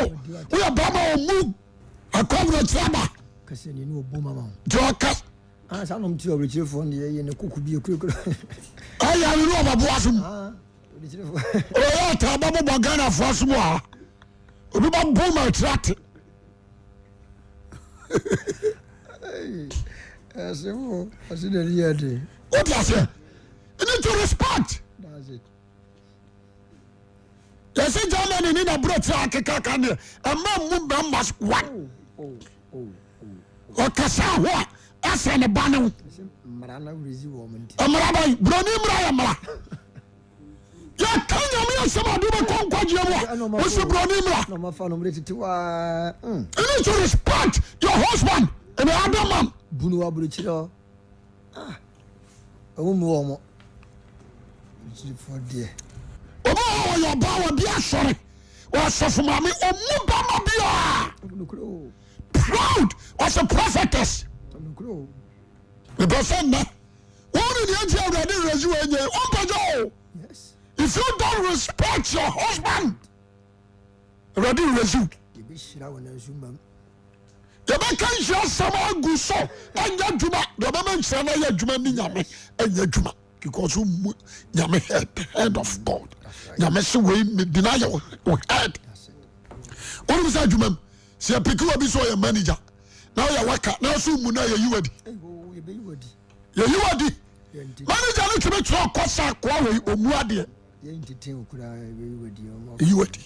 Woyɛ bɛma ɔmu akɔ aburokyire aba. Nti ɔka. Ah, saa nom ti ɔwerɛkyerɛfoɔ no deɛ yɛ ne koko bi ekurakura. Ɛyɛ ano ne ɔbɛbo asom. Ah, ɔwerɛkyerɛfoɔ. Ɔyɛ ɔtaa bɛbobɔ Ghanafoɔ asom wɔ ha. Obi bɛbo ma atiri ate. Ɛsefo, ɔsi na ɛni yɛ den. Wote aseɛ? You need to respect. That's it. Yɛsɛ Germany ne n'aburokyerɛ akeka ka deɛ ɛma mu mmarima one. Oh, oh, oh. Ɔkasa ho a ɛsɛ ne ba ne ho. Mmara bɛn? Buroni mmara yɛ mmara. Yɛka nyame asɛm ade bɛkɔ nkwagyeɛ mu a wosi buroni mmara. You need to respect your husband and the other man. Bunu aburokyire hɔ. Ah, ɛwo mu wɔn. Aburokyirefoɔ deɛ. Obi wɔ hɔ ɔyɛ ɔbaa wɔ bi asɔre ɔsɔfo maame ɔmu bɛma biara. Proud ɔsɛ prophetess. Mepɛ sɛ nnɛ wɔn ne nea nti awurade rezi wɔ enye ɔmpagya o. If you don't respect your husband, awurade rezi wo. Yɛbɛka nhyira sɛm agu so ɛnyɛ adwuma deɛ ɔbɛma nhyira no ayɛ adwuma ne nyame ɛnyɛ adwuma because wo nyame head head of God nyame se wei medi no ayɛ wo head. Wonim sɛ adwuma mu sɛ yɛpeke wɔ bi sɛ ɔyɛ manager. Na woyɛ waka na so mu no a yɛyi wadi. Yɛyi wadi. Manager no tumi kyerɛ ɔkɔ sɛ akoa wei ɔmu adeɛ. Yɛyi wadi.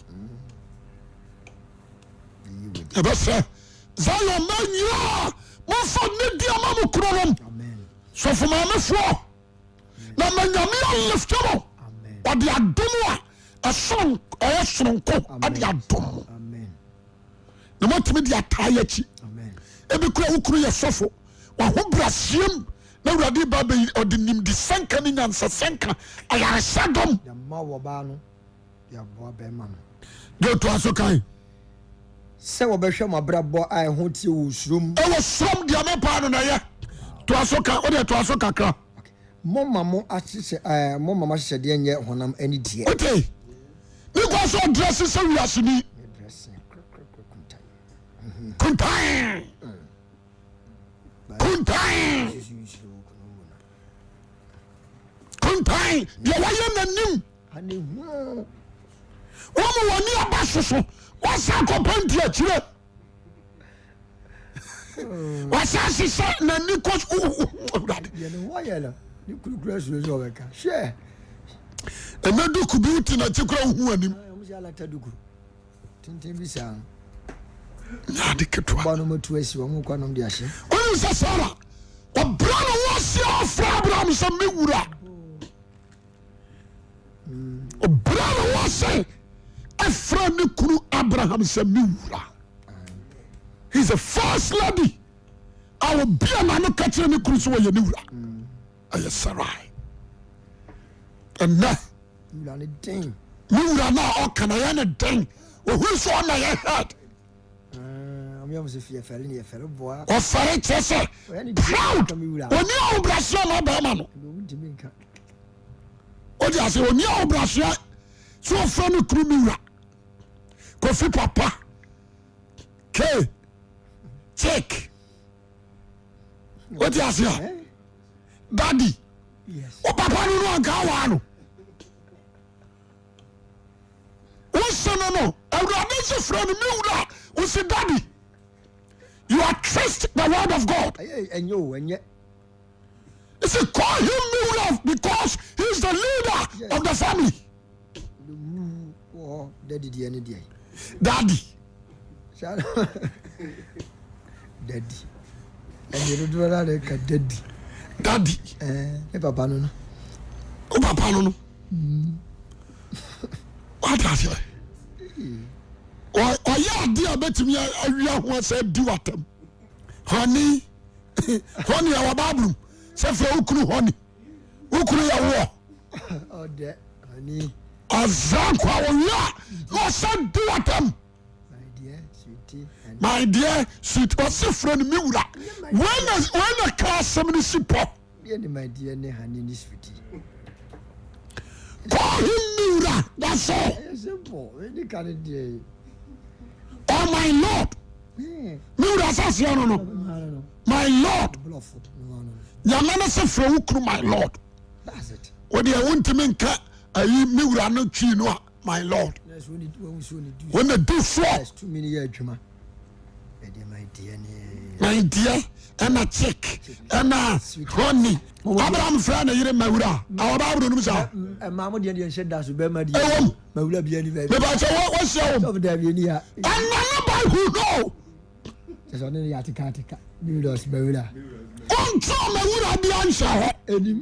Ɛbɛsɛ Zion ma nyinaa momfa nidi ama mo kununom sɔfo maamefoɔ na ma nyame alifte mo ɔde adom a ɛsono ɛyɛ sononko ɛde adom mo na moatumi de ataa yɛ akyi ebi kura wo kunu yɛ sɔfo wahobrɛaseɛm na awurade ba bɛyi ɔde nimdi sɛnka ne nyansa sɛnka ayaresa dɔm deɛ ɔtoa so kan sɛ wɔbɛhwɛ mo abrabɔ a ɛho teɛ wɔ suro mu. Ɛwɔ surom deɛ mepaa no na ɛyɛ. Toa so ka, wodeɛ toa so kakra. Momma mo ahyehyɛ ɛɛ momma mo ahyehyɛdeɛ nyɛ honam ani deɛ. Wote? Ne kwan sɛ ɔdrɛse sɛ wiaseni. Kuntan. Kuntan. Kuntan. Deɛ wayɛ n'anim. Wɔn mu wɔn ani aba soso. Wɔsan kɔ pɛnti akyire. Wɔsan hyehyɛ n'ani kɔ awurade. Ɛnɛ duku bi wote n'akyi kora wohu anim. Nyɛ ade ketewa. Wonim sɛ Sara ɔbrɛ ne ho ase ɔfrɛ Abraham sɛ me wura. Ɔbrɛ ne ho ase ɛfrɛ ne kunu Abraham sɛ me wura. He is the first lady a obi a n'ano ka kyerɛ ne kunu sɛ ɔyɛ ne wura. Ɛyɛ Sarai. Ɛnɛ ne wura no a ɔka na yɛ ne den ohun sɛ ɔna yɛ head. Ɔfɛre kyerɛ sɛ proud ɔni ahobrɛaseɛ ɔma bɛrima no. Wode ase ɔni ahobrɛaseɛ sɛ ɔfrɛ no kunu me wura kofi papa k chick wode ase a daddy wo papa no no anka awaa no wose no no awurade nso frɛ no me wura wose daddy you are trust the word of God. He said, call him me wura because he is the leader yes. of the family. Daddy. Daddy. Ɛdeɛ dodoɔ no ara ka daddy. Daddy. Ɛɛ ne papa no no. O papa no no. Wate aseɛ. Ɔyɛ adeɛ a bɛtumi awia ho asɛ di watam. Honey. Honey ɛwɔ Bible mu sɛ frɛ wo kunu honey. Wo kunu yɛ woɔ. Ɔza nkwa ɔwia na ɔsɛ di watam. My dear sweet ɔse frɛ no me wura. Wei na ka asɛm no si pɔ. Call him me wura that's all. Oh my lord. Me wura asase ano no. My lord. Nyame no se frɛ wo kunu my lord. Wo deɛ wontumi nka ayi me wura no twi no a my lord. Wo na di soɔ. My dear ɛna chick ɛna honey. Abraham frɛ ne yere mawura. Awɔ Bible no mu saa. Ɛmaa mo deɛ deɛ nhyɛ da so bɛrima deɛ. Ɛwom. Mawura bi ani baabi. Mebakyɛ wɔahyia wɔm. Sɔfo daabi ani ha. Ɛna ne ba hu no. Kyɛ sɛ ɔne ne yɛ ateka ateka. Mewura mawura. Ɔntwerɛ mawura bi anhyɛ hɔ. Anim.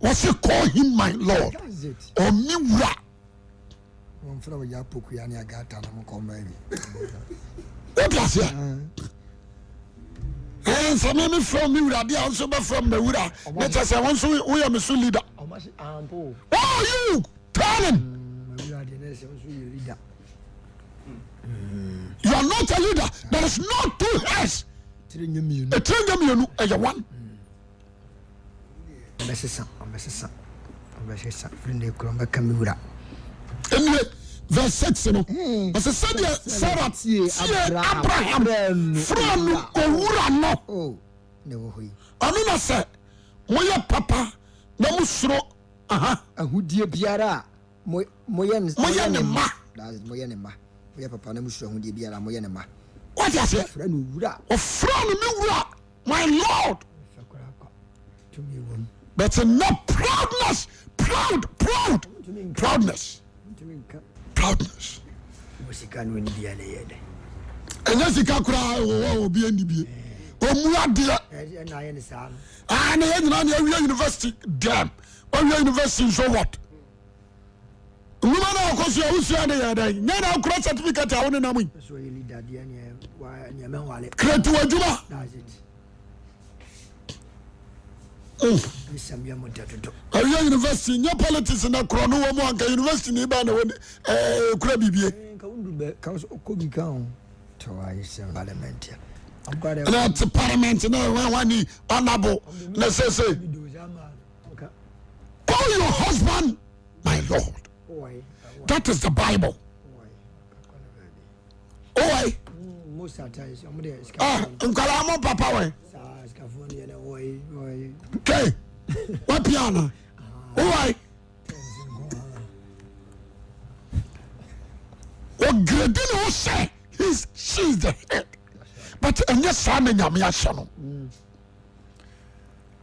Wɔsi call him my lord. Or me wura. Wɔmfrɛ wo Yaa Pokuya ne Agata na mokɔ mmaa bi. Wote aseɛ? Ɛn sɛ me mefrɛ me wura deɛ nso bɛfrɛ me wura ne kyɛ sɛ wo nso woyɛ me so leader. Who are you telling? You are not a leader. There is no two heads. Etire nyɛ mmienu ɛyɛ one. Ɔbɛsesa, ɔbɛsesa, ɔbɛsesa. Firi ne kura ɔbɛka me wura. Ɛnie verse 6 no ɔsɛ sɛdeɛ Sarah tie Abraham frɛ no owura no oh, na ɛwɔ hɔ yi. Ɔno na sɛ moyɛ papa na mosuro aha. Ahudeɛ biara a moyɛ ne mma. Moyɛ ne mma. Moyɛ papa na mosuro ahudeɛ biara a moyɛ ne mma. Wate aseɛ? Ɔfrɛ no wura. Ɔfrɛ no me wura, my lord. But nnɛ proudness, proud, proud, proudness, proudness. Ɛnyɛ sika koraa ɛwɔ hɔ a obi ɛnni bie. Ɔmu adeɛ. Ah, na yɛn nyinaa na yɛawie university dɛm. Wawie university nso what? Nwuma no a ɔkɔ so a wosua de yɛ dɛn? Nyɛ na akura certificate a wo nenam yi. Create w'adwuma. Awie university nyɛ politics na korɔ no wɔ mu anka university ni ba na wɔ ɛɛ kura bibie. Na te parliament na ɛwɔ ɛwɔ ni honourable na sese. Call your husband my lord. That is the Bible. Owai. Ah, nkwadaa mo papa wɛ. Kay, wapia ana? Owai. Ɔgredi ne ho sɛ he's she is the head. But ɛnyɛ saa na nyame ahyɛ no.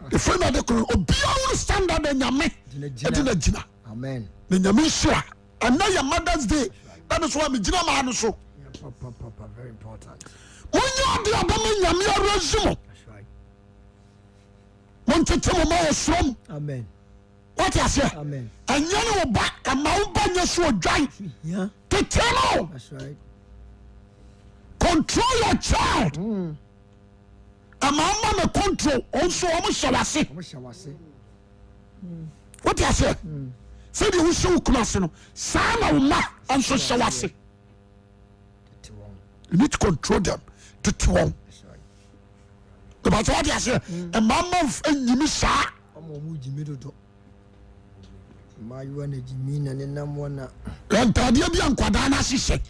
Ɛfiri na de koro obiara wuru standard a nyame ɛde na gyina. Na nyame nhyira. Ɛnɛ yɛ Mother's Day. Ɛno so a megyina maa no so. Monyɛ ade a bɛma nyame arezi mo. Montete mo ma wɔ soro mu. Wate aseɛ? Ɛnyɛ ne wo ba, ɛma wo ba nyɛ so odwan. Tete no. Control your child. Mm. Ɛma wo ma no control, ɔnso wɔn hyɛ wase. Wote aseɛ? Sɛdeɛ wohyɛ wo kunu ase no, saa na wo ma nso hyɛ wase. You need to control them. Tete wɔn. Ìbàtí wọ́n di aseɛ. Mmaa mma nyimi saa. Ọmọ ọmọ gyimi dodo. Mmaayewa na gyimi na nenam wɔn na. Ntaadeɛ bi a nkwadaa no ahyehyɛ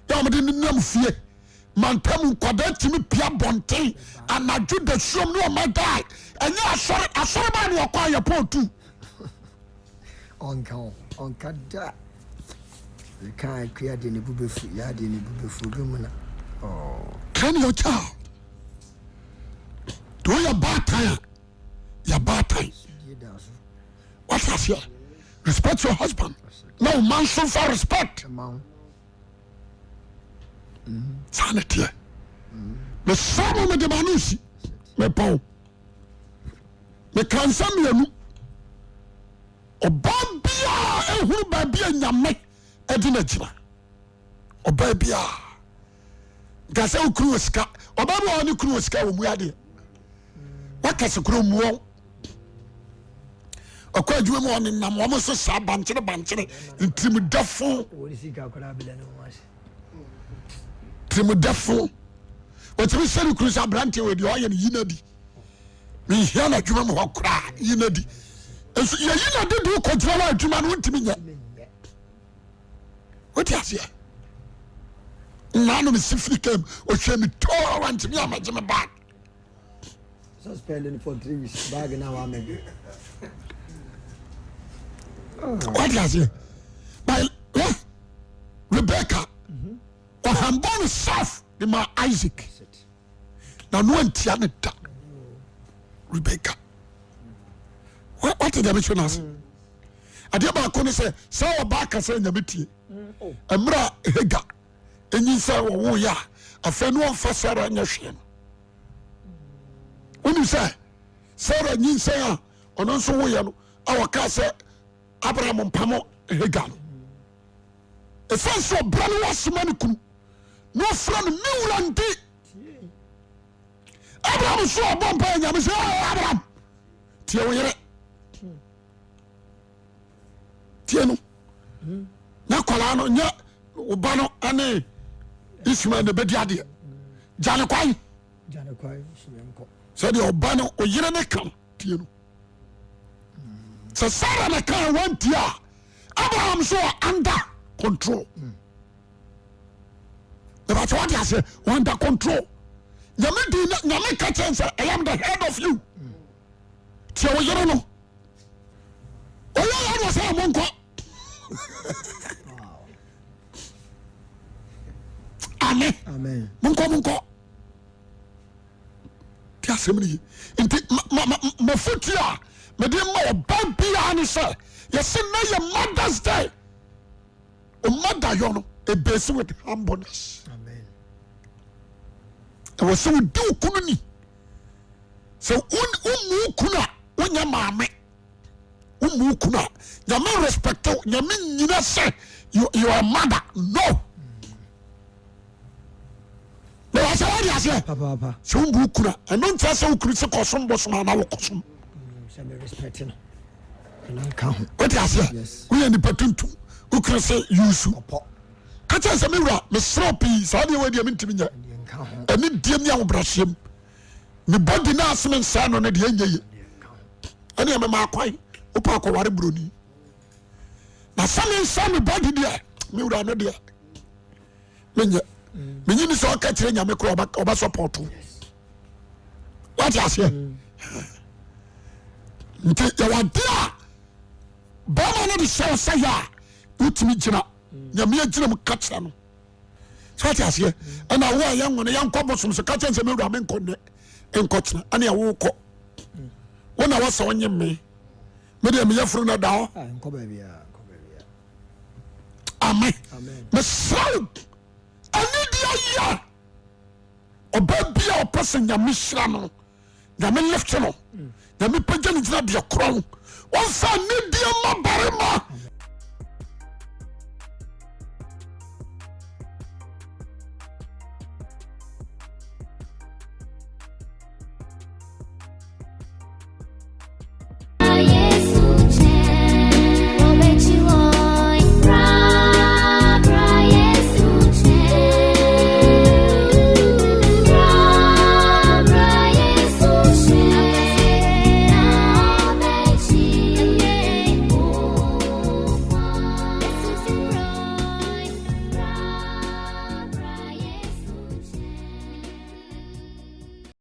yɛ wɔn de nenam fie mantam nkwadaa tumi pia bɔnten anadwo dasuom ne wɔn adae ɛnyɛ asɔre asɔre baa ne wɔkɔ ayɛ pɔn tu. Ɔnka o ɔnka da meka akua deɛ ne bu bɛfu yaa deɛ ne bu bɛfu obi mu na oh. Train your child. Deɛ woyɛ baatan a yɛ baatan. Wate aseɛ? Respect your husband. Na wo ma nso fa respect. Saa na teɛ. Mesrɛ mo mede m'ano si mepɔn. Meka nsɛm mmienu. Ɔbaa biara ehunu baabi a nyame ɛde no agyina. Ɔbaa biara. Nka sɛ okunu wɔ sika. Ɔbaa bi wɔ hɔ ne kunu wɔ sika wɔ mu adeɛ. Wakɛse kuro mu wɔn. Ɔkɔ adwuma mu ɔnenam wɔn so saa bankyere bankyere ntirimudɛfo. Tirimudɛfo. Wɔtumi hyɛ ne kunu sɛ aberanteɛ wɔ deɛ ɔyɛ no yi no adi. Menhia no adwuma mu hɔ koraa yi no adi. Nso yɛyi no adi de wokɔgyina hɔ adwuma no wontumi nyɛ. Wote aseɛ? Nnaano mesi firi kam ɔhwɛ me too wantumi amagye me bag. Suspending for 3 weeks bag na wamɛgye. Wate aseɛ? By Rebecca ɔhambɔ no self de ma Isaac. Na no antia ne da. Rebecca. Wate deɛ mekyerɛ no ase? Adeɛ baako ne sɛ sɛ ɔbaa kasa nyame tie. Mmerɛ a Hagar ɛnyinsɛn wɔwoeɛ a afei ne ɔmfa Sarah nyɛ hwee no. Wonim sɛ Sarah nyinsɛn a ɔno nso woeɛ no a wɔkaa sɛ Abraham mpamo Hagar no. Ɛsiane sɛ ɔbrɛ no wasoma ne kunu na ɔfrɛ no me wura nti Abraham so ɔbɔ mpa yɛ nyame sɛ Abraham tie wo yere tie no na kɔlaa no nyɛ wo ba no ne Ismael na ɛbɛdi adeɛ gya ne kwan sɛdeɛ ɔba no ɔyere ne ka no tie no sɛ Sara na ka wantie a Abraham so wɔ under control ìbàtí wọ́n di ase wọ́n under control nyame di nyame ka kyɛn sɛ I am the head of you tie wo yere no ɔyɛ yɛ na ɔsɛ ɔmo nkɔ. Maame. Monkɔ monkɔ. Ti asɛm no ye. Nti mafotu a mede ma ɔba biara ne sɛ yɛse na yɛ Mother's Day. O mother yɔ no ebesi with humbleness. Ɛwɔ sɛ wodi wo kunu ni. Sɛ wommu wo kunu a wonyɛ maame. Wommu wo kunu a nyame respect wo nyame nyina sɛ you, you are mother no. Bɛwɔ sɛ wode aseɛ sɛ wombu wo kunu a ɛno nkyerɛ sɛ wo kunu sɛ kɔsom bosom ana wokɔsom. Wote aseɛ woyɛ nipa tuntum wo kunu sɛ yusu ka kyerɛ sɛ me wura mesrɛ pii saa deɛ wadeɛ mentumi nyɛ ɛne deɛ mi ahobrɛaseɛ mu me body no ase me nsɛe no no deɛ ɛnyɛ ye ɛne ɛmema akwan wopɛ akɔware buroni na sɛ me nsɛe me body deɛ me wura no deɛ menyɛ menyi ni sɛ ɔka kyerɛ nyame korɔ ɔbɛ sɔpɔto wate aseɛ nti yɛwɔ ade a bɛrima no de hyɛ wo sɛ yɛ a wotumi gyina nyame agyina mu ka kyerɛ no sɛ wate aseɛ ɛna wo a yɛnwo no yɛnkɔ bosom so ka kyerɛ sɛ mewura menkɔ nnɛ nkɔkyena ɛne ɛwo kɔ wo na wɔsɛ wonye me medeɛ meyɛ foro no da hɔ amen mesrɛ wo ɛne deɛ yɛ ɔba bi a ɔpɛ sɛ nyame hyira no nyame lift no nyame pagya ne gyina deɛ korɔn wɔmfa anidie ma barima.